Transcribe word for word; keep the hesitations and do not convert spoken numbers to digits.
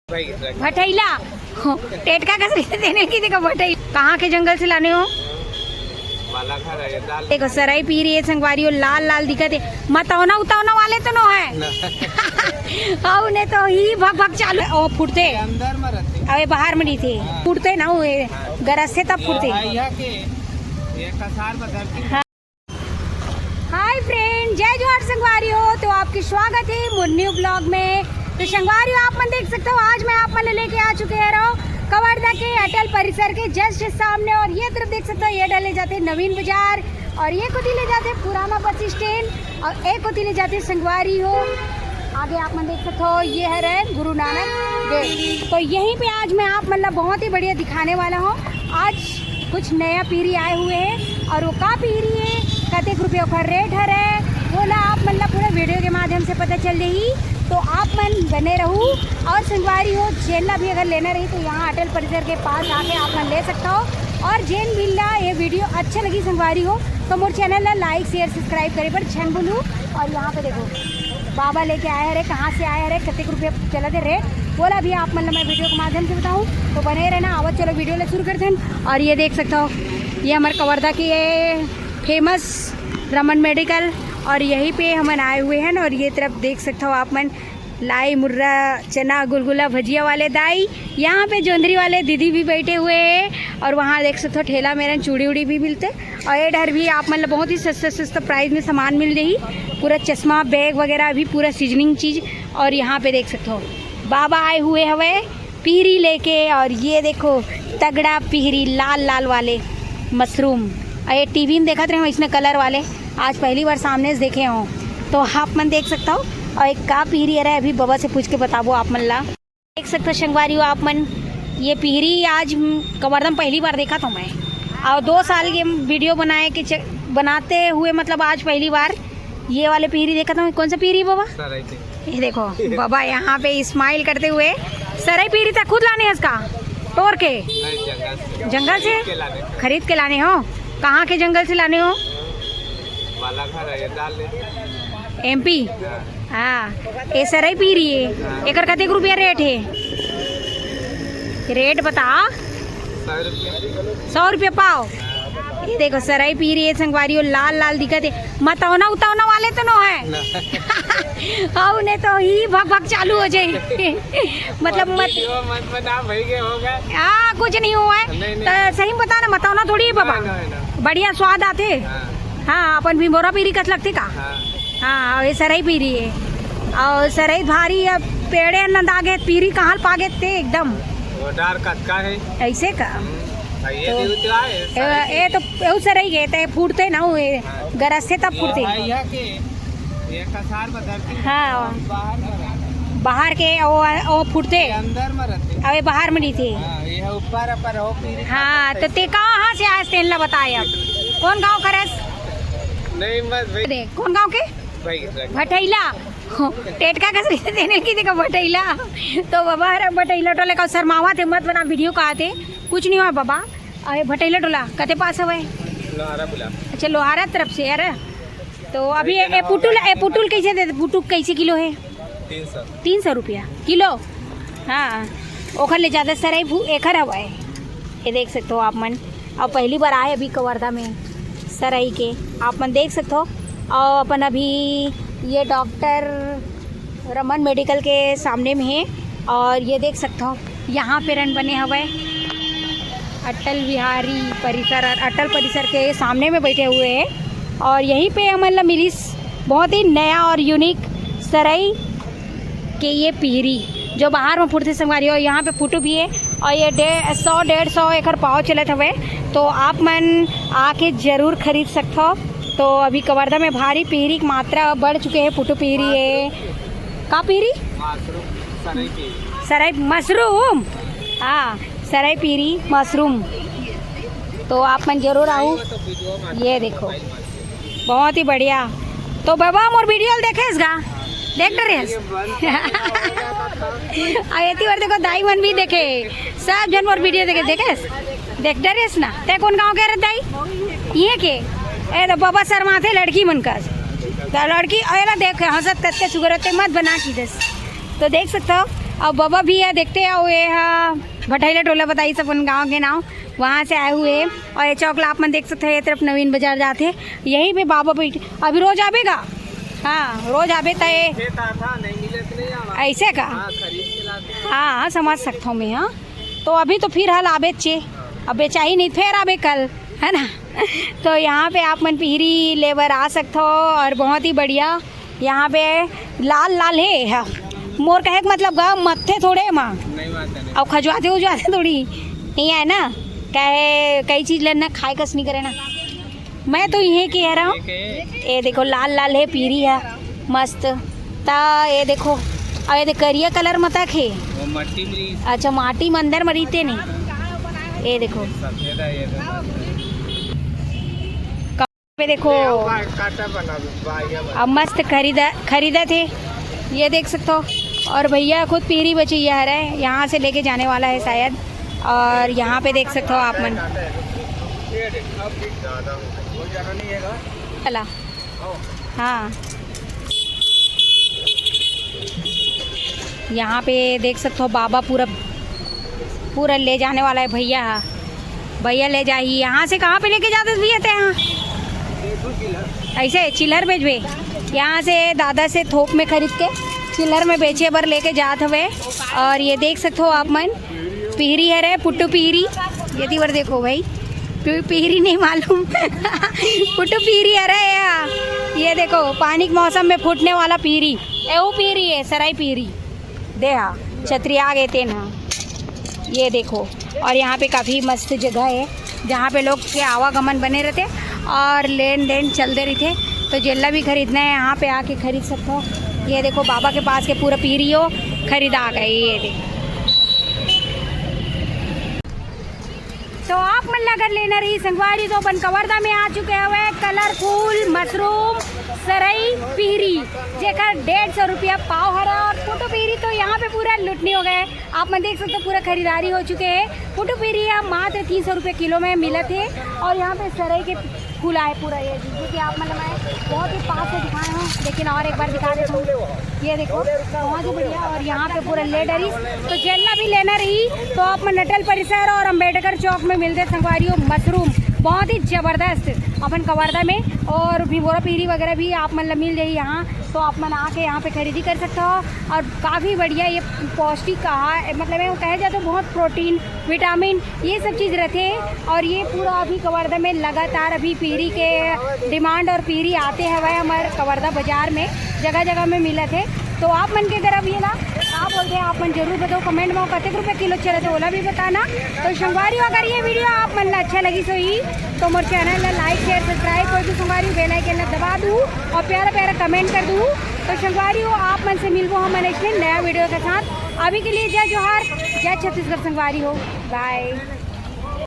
भटैला। टेटका कस देने की देखो भटैला। कहाँ के जंगल से लाने हो? देखो सरई पीरी है संगवारी हो, लाल लाल दिखत है। मतौना उतौना वाले तो नो है। हाँ, उन्हें तो ही भग भग चालू है। ओ फुटथे। अंदर में रहथे। अबे बाहर में नहीं थे। फुटथे ना वो, गरजथे तब फुटथे। हाँ, यहाँ के ये कसार बदलती। हाँ। हाय फ्रेंड, जय जोहार संगवारी हो। तो आपके स्वागत है मोर न्यू ब्लॉग में। तो संगवारी हो, आप मन देख सकते हो, आज मैं आप मन लेके आ चुके हैं रहो कवर्धा के अटल परिसर के जस्ट सामने। और ये तरफ देख सकते हो, ये डले जाते हैं नवीन बाजार और ये कोती ले जाते हैं पुराना बस स्टैंड और एक कोती ले जाते हैं संगवारी हो। आगे आप मन देख सकते हो, ये है रहे गुरु नानक देव। तो यहीं पे आज मैं आप मतलब बहुत ही बढ़िया दिखाने वाला हूँ। आज कुछ नया पीरी आए हुए हैं और वो का पीरी है, कतेक रुपये ओकर रेट हरे, वो ला आप मन ला पूरा वीडियो के माध्यम से पता चल जाही। तो आप मन बने रहू। और संगवारी हो, जेन ला भी अगर लेना रही तो यहाँ अटल परिसर के पास आके आप मन ले सकता हो। और जेन भी ला ये वीडियो अच्छा लगी संगवारी हो, तो मोर चैनल ला लाइक शेयर सब्सक्राइब करे बर झन भूलू। और यहाँ पे देखो, बाबा लेके आए हरे, कहाँ से आए हरे, कतेक रुपये चलत हे रेट, वो ला भी आप मन ला मैं वीडियो के माध्यम से बताऊँ। तो बने रहना। आवत चलो वीडियो ला शुरू करते हैं। और ये देख सकता हो, ये हमारे कवर्धा की ये फेमस रमन मेडिकल और यहीं पे हमन आए हुए हैं। और ये तरफ देख सकता हो आप मन, लाई, मुर्रा, चना, गुलगुला, भजिया वाले दाई, यहाँ पे जोंधरी वाले दीदी भी बैठे हुए हैं। और वहाँ देख सकते हो ठेला मेरन चूड़ी उड़ी भी मिलते। और ये डर भी आप मतलब बहुत ही सस्ता सस्ता प्राइस में सामान मिल जाही। पूरा चश्मा, बैग वगैरह भी, पूरा सीजनिंग चीज। और यहाँ पे देख सकते हो बाबा आए हुए हवे पीरी लेके। और ये देखो तगड़ा पीरी, लाल लाल वाले मशरूम। और ये टीवी में देखत रहे हो इसने कलर वाले, आज पहली बार सामने से देखे हो। तो आप मन देख सकता हो। और एक का पीरी है, अभी बाबा से पूछ के बताबो आप मन ला। देख सकते हो संगवारी हो आप मन, ये पीरी आज कवर्धा में पहली बार देखा था मैं। और दो साल ये वीडियो बनाए के च-, बनाते हुए मतलब आज पहली बार ये वाले पीरी देखा था मैं। कौन सा पीरी बाबा? सरई के। ये देखो बाबा यहाँ पे स्माइल करते हुए। सरई पीरी तक खुद लाने हैं इसका तोड़ के? नहीं, जंगल से। जंगल से? खरीद के लाने। खरीद के लाने हो? कहाँ के जंगल से लाने हो? बालाघाट है, ये डाल ले। एमपी? हाँ। हाँ, ये सरई पीरी है। एकर कतेक रुपया रेट है? रेट बता। सौ रुपया। सौ रुपया पाव। ये देखो सरई पीरी है संगवारी हो, लाल लाल दिखत है। मतौना उतौना वाले तो नो है? ना। हाँ, उन्हें तो ही भग भग चालू हो जाए। मतलब मत वीडियो मत बना भाई, के होगा। हाँ, कुछ नहीं हुआ है। नहीं, नहीं। तो सही में बता ना, मतौना थोड़ी है बाबा। ना, ना, ना। बढ़िया स्वाद आते। हाँ। हाँ, अपन भी मोरा पीरी कस लगते का? हाँ। हाँ, ये सरई पीरी है। और सरई भारी अब पेड़े नंदा गे, पीरी कहाँ पागे ते एकदम। वो डार कतका है? ऐसे का? हम्म, ये तो भी उतरा है, ए, सरई ए तो एहू सरई गे, ते फूटते ना, वो ये हाँ। गरजते तब फूटते। ये है, यहाँ के, ये कसार में धरती हाँ। बाहर में रहते। बाहर के, वो, वो फूटते। ये अंदर में रहते। अबे बाहर में नहीं थे। हाँ, ये है ऊपर, ऊपर हो, पीरी हाँ, खाते तो ते कहाँ से आए तेन ला बताए अब? कौन गाँव करस? नहीं, बस भाई। देख, कौन गाँव के? भाई, भाई। भटैला। टेटका कस देने की देखो भटैला। तो बाबा हर भटैला टोले का शर्मावा थे, मत बना वीडियो का आते। कुछ नहीं हुआ बाबा। अरे भटैला टोला कते पास हवे? लोहारा बुला। अच्छा, लोहारा तरफ से यार। तो अभी ये, ये पुटुल, ये पुटुल कैसे दे, पुटुल कैसे किलो है? तीन सौ। तीन सौ रुपया किलो। हाँ, ओखर ले ज़्यादा सरई भू-, एखर हवाए। ये देख सकते हो आप मन, और पहली बार आए अभी कवर्धा में सरई के, आप मन देख सकते हो। और अपन अभी ये डॉक्टर रमन मेडिकल के सामने में है। और ये देख सकते हो, यहाँ पे रन बने हवे अटल बिहारी परिसर, अटल परिसर के सामने में बैठे हुए हैं। और यहीं पे हमन ला मिलिस बहुत ही नया और यूनिक सरई के ये पीरी, जो बाहर में फुटथे संगवारी हो। यहाँ पे फुटू भी है और ये डे-, सौ डेढ़ सौ एकर पाव चलत हवे। तो आप मन आके जरूर खरीद सकथो। तो अभी कवर्धा में भारी पीरी की मात्रा बढ़ चुके हैं। फुटू पीरी है, का पीरी? मशरूम, सरई पीरी। सरई मशरूम, हाँ, सरई पीरी मशरूम। तो आप मन जरूर आओ। ये देखो, बहुत ही बढ़िया। तो बाबा मोर वीडियो ल देखेस गा? देख डरेस? आ एती बार देखो दाई मन भी देखे, सब जन मोर वीडियो देखे, देखेस? देख डरेस ना? ते कौन गाँव के रे दाई? ये के? ए तो बाबा शर्माथे लड़की मन कस। तो लड़की एला देख हंसत कतके सुगर होते मत बना की दस। तो देख सकता हो, अउ बाबा भी हे, देखते हो, ये हा भटैला टोला बताइस अपन गांव के नाम, वहां से आए हुए हे। अउ ये चौक ला आप मन देख सकते हो, ये तरफ नवीन बाजार जाते हैं, यहीं पे बाबा बैठे। अभी रोज आबे का? हाँ, रोज आबे त ये। खेत आता, नहीं मिले तो नहीं आवा। ऐसे का? हाँ, खरीद के लाते हैं। हाँ, हाँ, समझ सकता हूँ मैं, हाँ। तो अभी तो फिर हाल आबे चे, अब बेचा ही नहीं, फिर आबे कल, है ना? तो यहाँ पे आप मन पिहरी ले बर आ सकते हो, और बहुत ही बढ़िया यहाँ पे लाल लाल हे। हाँ। मोर कहे के मतलब गा मत्थे थोड़े माँ। नहीं बात है, नहीं। अब खजवाते उजवाते थोड़ी नहीं है ना, कहे कई चीज लेना खाए कस नहीं करे ना। मैं तो यही कह रहा हूँ। ठीक है। ये देखो लाल लाल हे, पिहरी हे, मस्त। ता ये देखो, अउ ये दे करिया कलर म तक हे। वो मट्टी में रही। अच्छा, माटी में अंदर म रहिते नहीं। ये देखो। सफेद है ये तो। पे देखो। काटा बना दो, बाहर बना। अब मस्त खरीदा, खरीदत हे, ये देख सकते हो। और भैया खुद पिहरी बचैया हरे, यहाँ से लेके जाने वाला है शायद। और यहाँ पे देख सकते हो आप मन। ये देख, अब भी ज्यादा हो गया, बहुत ज्यादा नहीं है। चला। हाँ, यहाँ पे देख सकते हो बाबा पूरा, पूरा ले जाने वाला है भैया। भैया ले जाही। यहाँ से कहाँ पे लेके जाते भैया ते यहाँ? ऐसे चिल्हर बेचबे। यहाँ से दादा से थोक में खरीद के चिल्हर में बेचे बर लेके जात हवे। और ये देख सकते हो आप मन, पिहरी हरे, पुट्टू पिहरी। ये तीवर देखो भाई, पि-, पिहरी नहीं मालूम। पुट्टू पिहरी हरे या। ये देखो, पानी के मौसम में फूटने वाला पिहरी, एहू पिहरी है, सराई पिहरी। दे हा, छतरी आ गए तेन हा। ये देखो, और यहाँ पे काफ़ी मस्त जगह है, जहाँ पे लोग के आवागमन बने रहते और लेन देन चलते रहते। तो जेला भी खरीदना है, यहाँ पे आके खरीद सकते हो। ये देखो, बाबा के पास के पूरा पिहरी हो खरीदा गए। ये देखो, तो आप मन ला अगर लेना रही संगवारी, तो अपन कवर्धा में आ चुके हवे कलरफुल मशरूम सरई पिहरी, जेकर डेढ़ सौ रुपया पाव हरा। और पुट्टू पिहरी तो यहाँ पे पूरा लुटनी हो गए। आप मन देख सकते हो, पूरा खरीदारी हो चुके हैं। पुट्टू पिहरी अब मात्र तीन सौ रुपये किलो में मिलत हे। और यहाँ पे सरई के फूल आए पूरा, ये जो कि आप मतलब मैं बहुत ही पास से दिखाए हूँ, लेकिन और एक बार दिखा देता हूँ। ये देखो, बहुत ही बढ़िया। और यहाँ पे पूरा ले डरी, तो जेला भी लेना रही तो आप मन अटल परिसर और अंबेडकर चौक में मिलते संगवारी हो मशरूम, बहुत ही जबरदस्त अपन कवर्धा में। और भिंगोरा पिहरी वगैरह भी आप मन ला मिल जाही यहाँ, तो आप मन आके यहाँ पे खरीदी कर सकते हो। और काफ़ी बढ़िया ये पौष्टिक आहार, मतलब ये कहे जाए तो बहुत प्रोटीन, विटामिन, ये सब चीज़ रहते। और ये पूरा अभी कवर्धा में लगातार अभी पिहरी के डिमांड और पिहरी आते हवे हमारे कवर्धा बाजार में, जगह जगह में मिलत हे। तो आप मन के अगर अब ये ना का बोलते हैं, आप मन जरूर बताओ कमेंट में, कतेक रुपये किलो चलत हे ओला भी बताना। तो संगवारी हो, अगर ये वीडियो आप मन ला अच्छा लगी सही, तो मोर चैनल ला लाइक, शेयर, सब्सक्राइब, कोई भी संगवारी बेल आइकन ला दबा दू और प्यारा प्यारा कमेंट कर दू। तो संगवारी हो, आप मन से मिलबो हम नेक्स्ट नया वीडियो के साथ। अभी के लिए जय जोहार, जय छत्तीसगढ़ संगवारी हो, बाय।